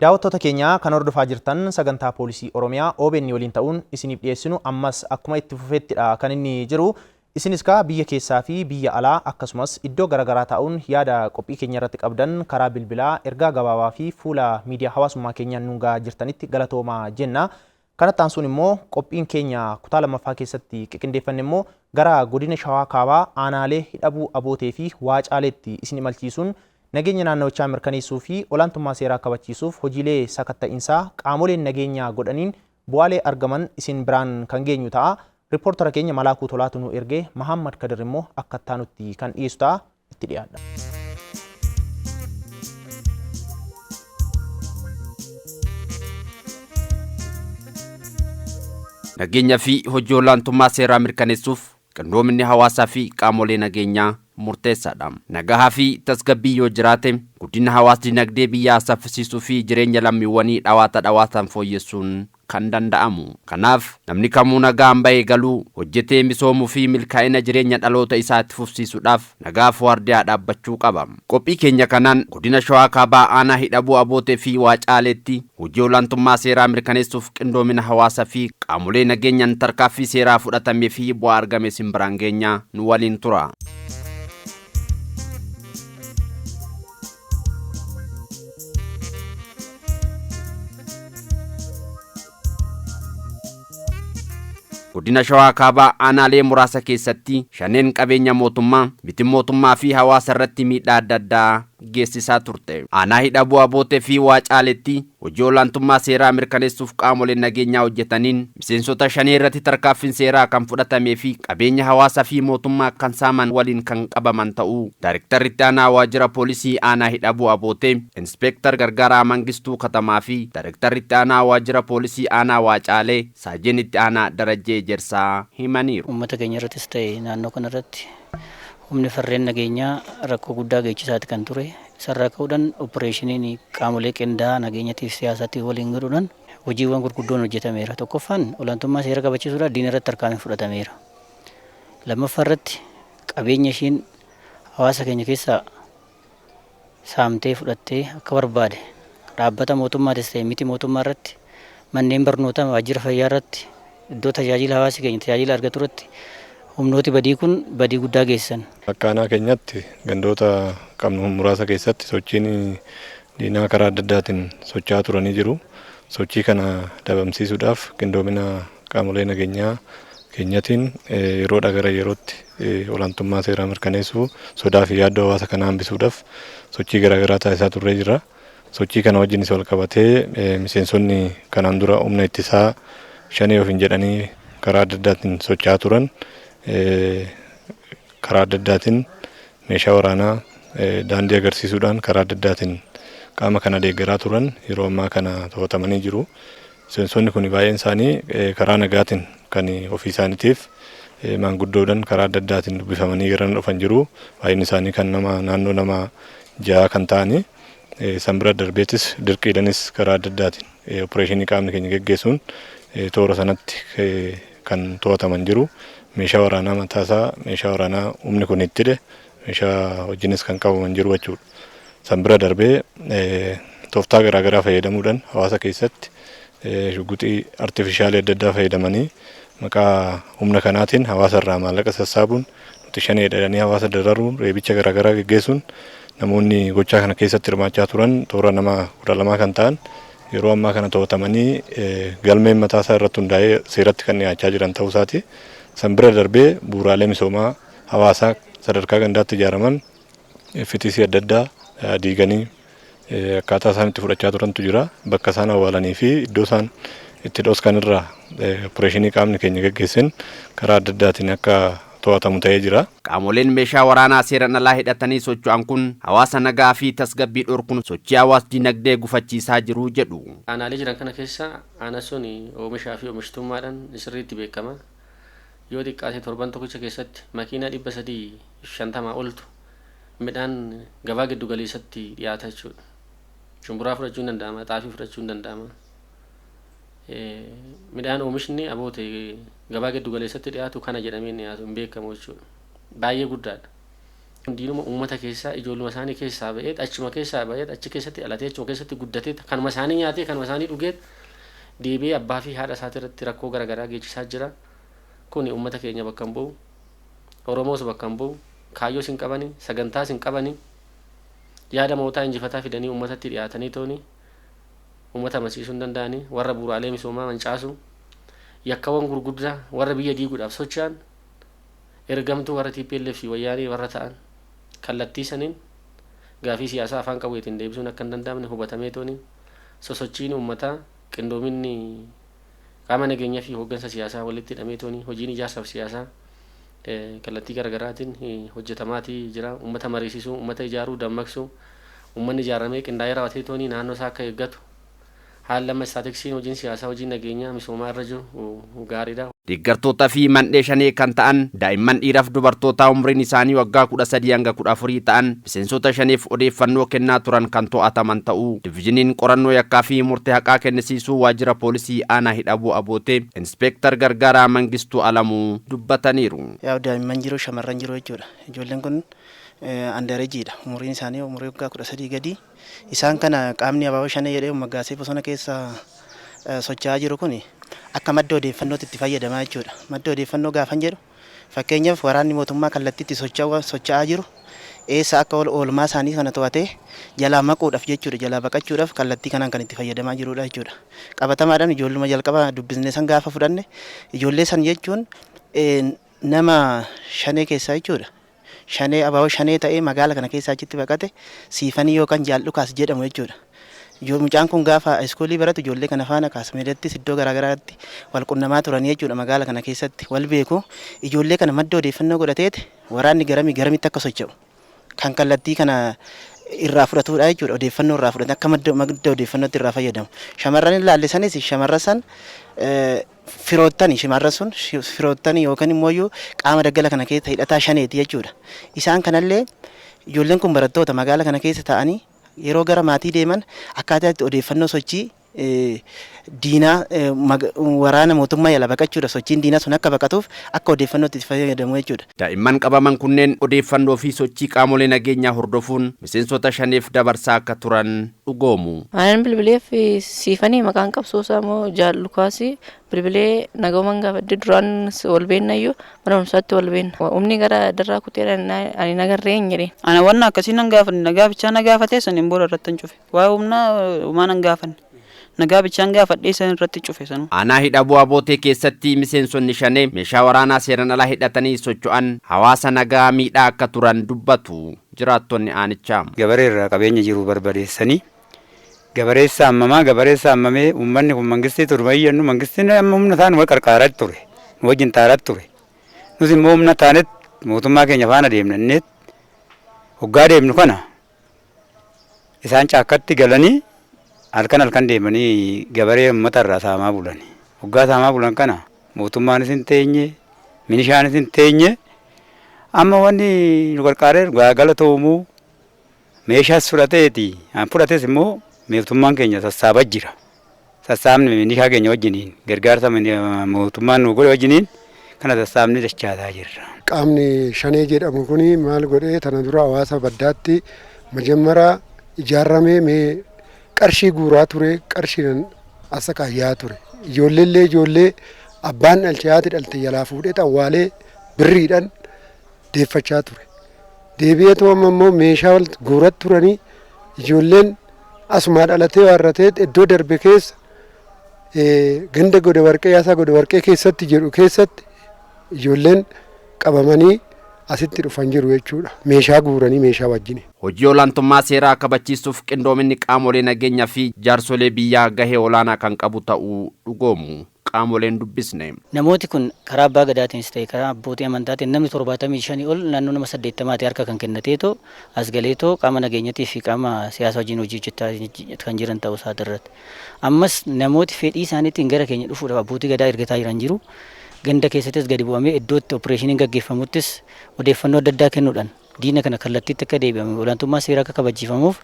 Daawwattoota keenya kan hordofaa jirtan sagantaa poolisii Oromiyaa OBN waliin ta'uun isiniif dhiyeessinu ammas akkuma itti fufeettidha kan inni jiru. Isinis kaa biyya keessaa fi biyya alaa akkasumas iddoo garaagaraa taa'uun yaada qophii keenya irratti qabdan karaa bilbilaa, ergaa gabaabaa fi fuula miidiyaa hawaasummaa keenyaan nuun gahaa jirtanitti galatoomaa jenna. Kanatti aansuun immoo qophiin keenya kutaa lammaffaa keessatti qiqindeeffanne immoo gara godina Shawaa Kaabaa aanaalee Hidhabuu Abootee fi Waacaaleetti isin imalchiisuun nageenya naannawichaa mirkaneessuu fi olaantummaa seeraa kabachiisuuf hojiilee sakatta'insaa qaamoleen nageenyaa godhaniin bu'aalee argaman isin biraan kan geenyu ta'a. Riippoortara keenya Malaakuu Tolaatu nu ergee Mahammad Kadir immoo akka ittaanutti kan dhiyeessu ta'a, itti dhiyaadha. Nageenya fi hojii olaantummaa seeraa mirkaneessuuf qindoominni hawaasaa fi qaamolee nageenyaa murteessaadha. Nagahaa fi tasgabbii yoo jiraate guddina hawaas dinagdee biyyaa saffisiisuu fi jireenya lammiiwwanii dhawaata dhawaataan fooyyessuun kan danda'amu. Kanaaf namni kamuu nagaan bahee galuu, hojjetee misoomuu fi milkaa'ina jireenya dhaloota isaa itti fufsiisuudhaaf nagaaf waardiyaa dhaabbachuu qaba. Qophii keenya kanaan godina Shawaa Kaabaa aanaa Hidhabuu Abootee fi Waacaaleetti hojii olaantummaa seeraa mirkaneessuuf qindoomina hawaasaa fi qaamolee nageenyaan tarkaanfii seeraa fudhatamee fi bu'aa argame isin biraan geenya, nu waliin tura. Godina Shawaa Kaabaa aanaalee muraasa keessatti shaneen qabeenya mootummaa, miti mootummaa fi hawaasa irratti miidhaa adda addaa geessisaa turte. Aanaa Hidhabuu Abootee fi Waacaaleetti hojii olaantummaa seeraa mirkaneessuuf qaamoleen nageenyaa hojjetaniin miseensota shanee irratti tarkaanfiin seeraa kan fudhatamee fi qabeenya hawaasaa fi mootummaa kan saaman waliin kan qabaman ta'uu Daayrektarri itti aanaa waajjira poolisii aanaa Hidhabuu Abootee Inspeektar Gargaaraa Mangistuu Katamaa fi Daayrektarri itti aanaa waajjira poolisii aanaa Waacaalee Saajin itti aanaa Darajjee Ejersaa himaniiru. Uummata keenya irrattis ta'e naannoo kana irratti humni farreen nageenyaa rakkoo guddaa geechisaati kan ture. Isarraa ka'uudhaan opereeshiniin qaamolee qindaa'aa nageenyatiif siyaasaatiin waliin godhuudhaan hojiiwwan gurguddoon hojjetameera. Tokkoffaan olaantummaa seera kabachiisuudhaan diina irratti tarkaanfiin fudhatameera. Lammaffaa irratti qabeenya ishiin hawaasa keenya keessaa saamtee fudhattee akka barbaade dhaabbata mootummaatis ta'e miti mootummaa irratti, manneen barnootaa, waajjira fayyaa irratti, iddoo tajaajila hawaasi keenya tajaajila argatu irratti humnooti badii kun badii guddaa geessisan. Akka aanaa keenyaatti gandoota qabnu muraasa keessatti sochiin diinaa karaa adda addaatiin socho'aa turanii jiru. Sochii kana dhabamsiisuudhaaf qindoomina qaamolee nageenyaa keenyatiin yeroodhaa gara yerootti olaantummaa seeraa mirkaneessuu, sodaa fi yaaddoo hawaasa kanaa hambisuudhaaf sochii garaagaraa taasisaa turree jira. Sochii kana wajjinis wal qabatee miseensonni kanaan dura humna ittisaa shanee ofiin jedhanii karaa adda addaatiin socho'aa turan karaa adda addaatiin meeshaa waraanaa daandii agarsiisuudhaan karaa adda addaatiin qaama kana deeggaraa turan yeroo ammaa kana to'atamanii jiru. Miseensonni kun baay'een isaanii karaa nagaatiin kan ofii isaaniitiif maanguddoodhaan karaa adda addaatiin dubbifamanii gara dhufan jiru. Baay'inni isaanii kan nama naannoo nama 6 kan ta'anii san bira darbeetis dirqiidhanis karaa adda addaatiin opereeshinii qaamni keenya geggeessuun toora sanatti kan to'ataman jiru. Meeshaa waraanaa mataasaa, meeshaa waraanaa humni kun itti hidhe, meeshaa wajjinis kan qabaman jiru jechuudha. San bira darbee tooftaa garaagaraa fayyadamuudhaan hawaasa keessatti shugguxii artifishaalii adda addaa fayyadamanii maqaa humna kanaatiin hawaasa irraa maallaqa sassaabuun, nuti shanee jedhanii hawaasa dararuun, reebicha garaagaraa geggeessuun namoonni gochaa kana keessatti hirmaachaa turan toora nama 12 kan ta'an yeroo ammaa kana to'atamanii galmeen mataasaa irratti hundaa'ee seeratti kan dhiyaachaa jiran ta'uu isaati. San bira darbee bu'uuraalee misoomaa hawaasaa sadarkaa gandaatti ijaaraman FTC adda addaa diiganii akkaataa isaan itti fudhachaa turantu jira. Bakka isaan awwaalanii fi iddoo isaan itti dhoskan irraa opereeshinii qaamni keenya geggeesseen karaa adda addaatiin akka to'atamu ta'ee jira. Qaamoleen meeshaa waraanaa seeraan alaa hidhatanii socho'an kun hawaasa nagaa fi tasgabbii dhorkuun sochii hawaas dinagdee gufachiisaa jiru jedhu. Aanaalee jiran kana keessa aanaan sun oomishaa fi oomishtummaadhaan sirriitti beekama. Yoo xiqqaate torban tokkicha keessatti makiinaa 350 oltu midhaan gabaa giddu galeessatti dhiyaata jechuudha. Shumburaa fudhachuun danda'ama, xaafii fudhachuun danda'ama. Midhaan oomishni Aboote gabaa giddu galeessatti dhiyaatu kana jedhamee dhiyaatu hin beekamu jechuudha. Baay'ee guddaadha. Diinuma uummata keessaa, ijoolluma isaanii keessaa ba'ee, achuma keessaa ba'ee, achi keessatti dhalatee, achuma keessatti guddatee, kanuma isaanii nyaatee, kanuma isaanii dhugee, deebi'ee abbaa fi haadha isaatii irratti rakkoo garaagaraa geessisaa jira. Kuni uummata keenya bakka hin bu'u. Oromoos bakka hin bu'u. Kaayyoos hin qabani, sagantaas hin qabani. Yaada mootaa injifataa fidanii uummatatti dhiyaatanii tooni uummata amansiisuu hin danda'ani. Warra bu'uuraalee misoomaa mancaasu, yakkawwan gurguddaa warra biyya diiguudhaaf socho'an, ergamtuu warra TPLF fi Wayyaanee warra ta'an, kallattii saniin gaafii siyaasaa afaan qawweetiin deebisuun akka hin danda'amne hubatamee tooni sosochiin uummataa, qindoominni qaama nageenyaa fi hooggansa siyaasaa walitti hidhamee tooni hojiin ijaarsaaf siyaasaa kallattii garaagaraatiin hojjetamaatii jira. Uummata mariisisuu, uummata ijaaruu, dammaqsuu, uummanni ijaaramee qindaa'ee raawwatee tooni naannoo isaa akka eeggatu, haalli amma istaatiksiin hojiin siyaasaa, hojiin nageenyaa misoomaa irra jiru gaariidha. Deeggartoota fi mandhee shanee kan ta'an daa'imman dhiiraaf dubartootaa umriin isaanii waggaa 13 hanga 14 ta'an miseensota shaneef odeeffannoo kennaa turan kan to'ataman ta'uu Divizhiniin qorannoo yakkaa fi murtee haqaa kennisiisuu waajjira poolisii aanaa Hidhabuu Abootee Inspeektar Gargaaraa Mangistuu Alamuu dubbataniiru. Yaa, daa'imman jiru, shamarran jiru jechuudha. Ijoolleen kun underage dha. Umuriin isaanii umurii waggaa 13 gadi. Isaan kana qaamni abaaboo shanee jedhee moggaasee bosona keessa socho'aa jiru kun akka madda odeeffannootti itti fayyadamaa jechuudha. Madda odeeffannoo gaafan jedhu, fakkeenyaaf waraanni mootummaa kallattiitti socho'aa jiru eessa akka oolmaa isaanii kana to'atee jalaa maquudhaaf jechuudha. Jalaa baqachuudhaaf kallattii kanaan kan itti fayyadamaa jirudha jechuudha. Qabatamaadhaan ijoolluma jalqaba dubbisne san gaafa fudhanne, ijoollee san jechuun nama shanee keessaa jechuudha. Shanee, abaaboo shanee ta'ee magaala kana keessaa achitti baqate, Siifanii yookaan Jaallukaas jedhamu jechuudha. Mucaan kun gaafa iskoolii baratu ijoollee kana faana kaasmeedattis iddoo garaagaraatti wal qunnamaa turanii jechuudha. Magaala kana keessatti wal beeku. Ijoollee kana madda odeeffannoo godhateeti waraanni garamii garamitti akka socho'u kan kallattii kana irraa fudhatudha jechuudha. Odeeffannoo irraa fudhate akka madda odeeffannootti irraa fayyadamu. Shamarran ilaalle sanis shamarran san firoottani, shamarran sun firoottani yookaan immoo qaama daggala kana keessa hidhataa shaneeti jechuudha. Isaan kanallee ijoolleen kun barattoota magaala kana keessa ta'anii yeroo gara maatii deeman akkaataa itti odeeffannoo sochii diinaa, waraana mootummaa jala baqachuudha, sochiin diinaa sun akka baqatuuf akka odeeffannootti itti fayyadamu jechuudha. Daa'imman qabaman kunneen odeeffannoo fi sochii qaamolee nageenyaa hordofuun miseensota shaneef dabarsaa akka turan dhugoomu. Aannan bilbileef Siifanii, maqaan qabsoosaa immoo Jaallukaasii, bilbilee nagauman gaafadhe. Duraan wal beennayyuu, mana barumsaatti wal beenna. Humni gara darraa kuteedhaan ani nagarree hin jedheen. Ana wanna akkasii nan gaafanne. Nagaa bichaa na gaafatee saniin booda irratti hin cufe. Waa'ee humnaa homaa nan gaafanne. Nagaa bichaan gaafadhee san irratti cufe sanuu. Aanaa Hidhabuu Abootee keessatti miseensonni shanee meeshaa waraanaa seeraan alaa hidhatanii socho'an hawaasa nagaa miidhaa akka turan dubbatu jiraattonni aanichaa. Gabaree irraa qabeenya jiru barbadeessanii, gabaree saamamaa, gabaree saamamee, uummanni kun mangistii ture mayyannu, mangistiin amma humna isaan wal qarqaaraa ture, nu wajjin taaraa ture. Nus immoo humna taanet mootummaa keenya faana deemnanneet hoggaa deemnu kana isaan caakkatti galanii halkan halkan deemanii gabaree uummata irraa saamaa bulan. Hoggaa saamaa bulan kana mootummaanis hin teenye, minishaanis hin teenye. Amma wanni nu qarqaaree galatoomuu meeshaas fudhateeti. Fudhates immoo mootummaan keenya sassaabaa jira. Sassaabni minishaa keenya wajjiniin, gargaarsa mootummaan nu godhe wajjiniin kana sassaabni dachaataa jirra. Qaamni shanee jedhamu kun maal godhee, tana dura hawaasa baddaatti majammara ijaaramee mee qarshii guuraa ture, qarshiin asaqaayyaa ture. Ijoolleellee ijoollee abbaan dhalche, haati dhalte jalaa fuudhee xawwaalee birriidhaan deeffachaa ture. Deebi'eetu amma immoo meeshaa guuraa turanii, ijoolleen asumaa dhalatee waarratee iddoo darbe keessa ganda Goda Warqee, Yaasaa Goda Warqee keessatti jedhu keessatti ijoolleen qabamanii asitti dhufan jiru jechuudha. Meeshaa guuranii meeshaa wajjin. Hojii olaantummaa seeraa kabachiisuuf qindoominni qaamolee nageenyaa fi jaarsolee biyyaa gahee olaanaa kan qabu ta'uu dhugoomu qaamoleen dubbisne. Namooti kun karaa abbaa gadaatiinis ta'e karaa abbootii amantaatiin namni 75 ol, naannoo nama 80ti harka kan kennateetoo as galeetoo qaama nageenyatii fi qaama siyaasa wajjin hojii hojjechaa kan jiran ta'uu isaati irratti. Ammas namooti fedhii isaaniitiin gara keenya dhufuudhaaf abbootii gadaa ergataa jiran jiru. Ganda keessattis gadi bu'amee iddoo itti opereeshiniin gaggeeffamuttis odeeffannoo adda addaa kennuudhaan diina kana kallattiitti akka deebi'ame, olaantummaa seeraa akka kabachiifamuuf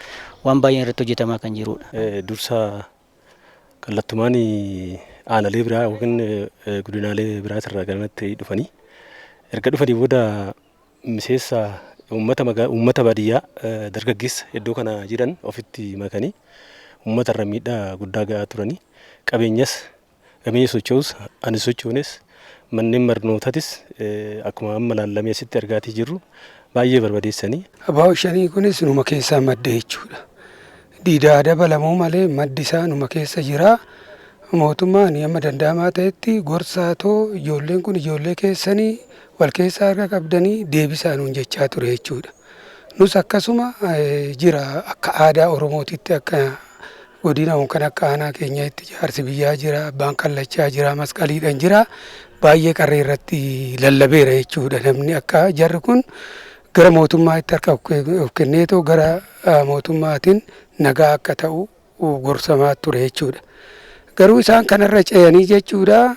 waan baay'een irratti hojjetamaa kan jirudha. Dursa kallattumaan aanalee biraa yookiin godinaalee biraatirraa garanatti dhufanii, erga dhufanii booda miseensa Uummata baadiyyaa dargaggeessa iddoo kana jiran ofitti makanii uummata irra miidhaa guddaa ga'aa turanii, qabeenyas qabeenya socho'us ani sochoones manneen barnootatis akkuma amma laallamee asitti argaatii jirru baay'ee barbadeessanii. Abaa'oo shanii kunis numa keessaa madde jechuudha. Diidaa dabalamuu malee maddi isaa numa keessa jira. Mootummaan amma danda'amaa ta'etti gorsaatoo ijoolleen kun ijoollee keessanii wal keessaa harka qabdanii deebisaa nuun jechaa ture jechuudha. Nus akkasuma jira, akka aadaa Oromootitti, akka godina kan akka aanaa keenyaatti jaarsi biyyaa jira, abbaan kallachaa jira, masqaliidhaan jira. Baay'ee qarree irratti lallabeera jechuudha. Namni akka jarri kun gara mootummaatti harka of kenneetoo gara mootummaatiin nagaa akka ta'u gorsamaa ture jechuudha. Garuu isaan kanarra ce'anii jechuudha.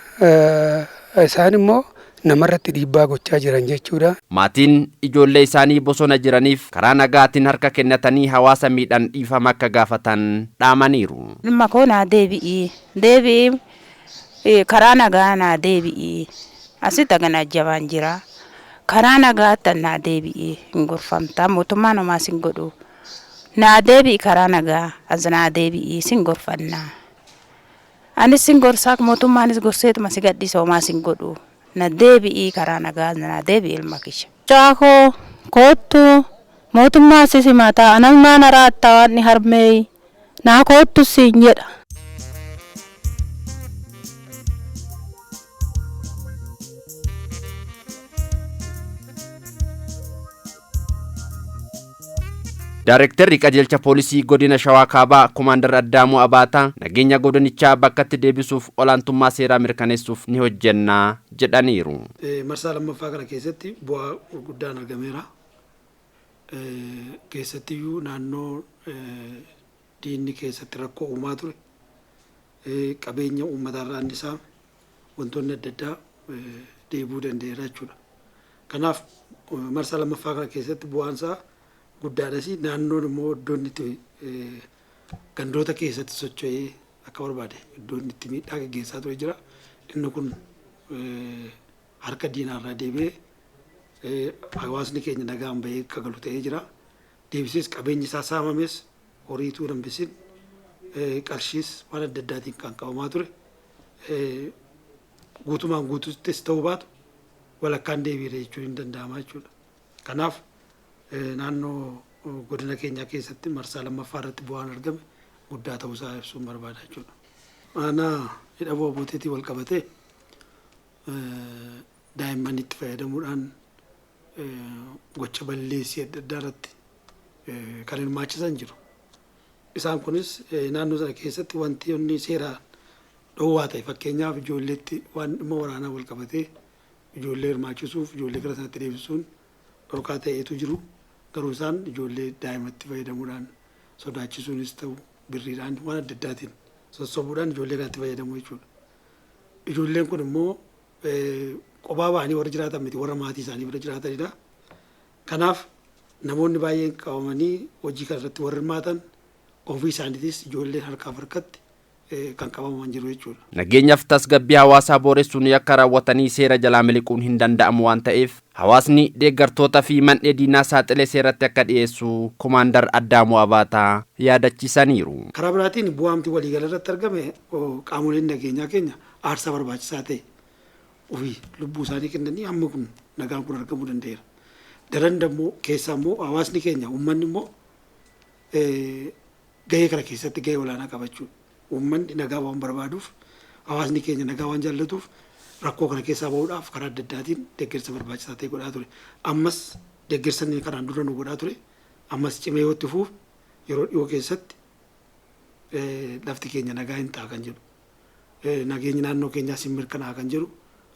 Isaan immoo namarratti dhiibbaa gochaa jiran jechuudha. Maatiin ijoollee isaanii bosona jiraniif karaa nagaatiin harka kennatanii hawaasa miidhan dhiifama akka gaafatan dhaamaniiru. Ilma koo naa deebi'ii, deebi'ii, karaa nagaa naa deebi'ii, asitti agana jabaan jira. Karaa nagaatti naa deebi'ii, hin gorfamtaa, mootummaan homaa sin godhu. Naa deebi'i, karaa nagaa as naa deebi'ii, sin gorfannaa. Anis sin gorsaa, mootummaanis gorseetuma si gadhiisa, homaa sin godhu. Na deebi'ii, karaa nagaa na deebi'i ilma kiyya. Caakoo koottu, mootummaa si simataa, anan araattaa waan harmeeyi naa koottu siin jedha. Daarektarri qajeelcha poolisii godina Shawaa Kaabaa Komaandar Addaamuu Abaataa nageenya godinichaa bakkatti deebisuuf olaantummaa seeraa mirkaneessuuf ni hojjennaa jedhaniiru. Marsaa lammaffaa kana keessatti bu'aa guddaan argameera. Keessattiyyuu naannoo diinni keessatti rakkoo uumaa ture, qabeenya uummataarraa inni isaa wantoonni adda addaa deebi'uu danda'eera jechuudha. Kanaaf marsaa lammaffaa kana keessatti bu'aan isaa guddaadhas. Naannoon immoo iddoon itti gandoota keessatti socho'ee akka barbaade iddoon itti miidhaa gaggeessaa ture jira. Inni kun harka diinaarraa deebi'ee hawaasni keenya nagaan bahee akka galu ta'ee jira. Deebisees qabeenyi isaa saamames horiituu hambisin, qarshiis waan adda addaatiin kan qabamaa ture. Guutumaan guutuuttis ta'uu baatu walakkaan deebi'eera jechuun hin danda'ama jechuudha. Kanaaf naannoo godina keenyaa keessatti marsaa lammaffaa irratti bu'aan argame guddaa ta'uusaa ibsuun barbaada jechuudha. Aanaa hidhaboo abbootiitiin wal qabatee daa'imman itti fayyadamuudhaan gocha balleessii adda addaa irratti kan hirmaachisan jiru. Isaan kunis naannoo sana keessatti wanti inni seeraan dhoowwaa ta'e, fakkeenyaaf ijoolleetti waan dhimma waraanaa wal qabatee ijoollee hirmaachisuuf ijoollee gara sanatti deebisuun dhorkaa ta'eetu jiru. Garuu isaan ijoollee daa'imatti fayyadamuudhaan sodaachisuunis ta'u birriidhaan waan adda addaatiin sossobuudhaan ijoollee kanatti fayyadamu jechuudha. Ijoolleen kun immoo qophaa ba'anii warra jiraatan miti, warra maatii isaanii bira jiraatanidha. Kanaaf namoonni baay'een qabamanii hojii kana irratti warri hirmaatan ofii isaaniitis ijoolleen harkaaf harkatti kan qabaman jiru jechuudha. Nageenyaaf tasgabbii hawaasaa booressuun yakka raawwatanii seera jalaa miliquun hin danda'amu waan ta'eef hawaasni deeggartoota fi mandhee diinaa saaxilee seeratti akka dhiyeessu Komaandar Addaamuu Abaataa yaadachiisaniiru. Karaa biraatiin bu'aamti waliigala irratti argame qaamoleen nageenyaa keenya aarsaa barbaachisaa ta'e ofii lubbuu isaanii kennanii hamma kun nagaan kun argamuu danda'eera. Daran dammoo keessaa immoo hawaasni keenya, uummanni immoo gahee kana keessatti gahee olaanaa qabachuudha. Uummanni nagaa waan barbaaduuf, hawaasni keenya nagaa waan jaallatuuf, rakkoo kana keessaa bahuudhaaf karaa adda addaatiin deeggarsa barbaachisaa ta'e godhaa ture. Ammas deeggarsa inni kanaan dura nu godhaa ture ammas cimee yoo itti fufu yeroo dhiyoo keessatti lafti keenya nagaa hin ta'a kan jedhu, nageenyi naannoo keenyaas hin mirkanaa'a kan jedhu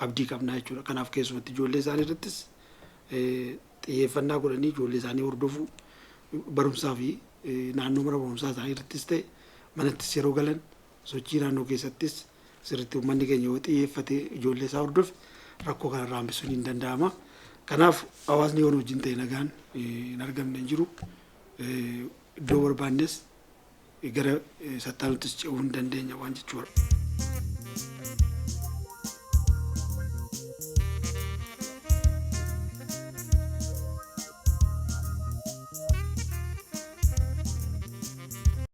abdii qabnaa jechuudha. Kanaaf keessumatti ijoollee isaanii irrattis xiyyeeffannaa godhanii ijoollee isaanii hordofuu, barumsaa fi naannoo mana barumsaa isaanii irrattis ta'e manattis yeroo galan sochii naannoo keessattis sirriitti uummanni keenya yoo xiyyeeffate ijoollee isaa hordofe rakkoo kanarraa hambisuun hin danda'ama. Kanaaf hawaasni yoo nu wajjin ta'e nagaan hin argamne hin jiru. Iddoo barbaannes gara sattaanuttis ce'uu hin dandeenya waan jechuudha.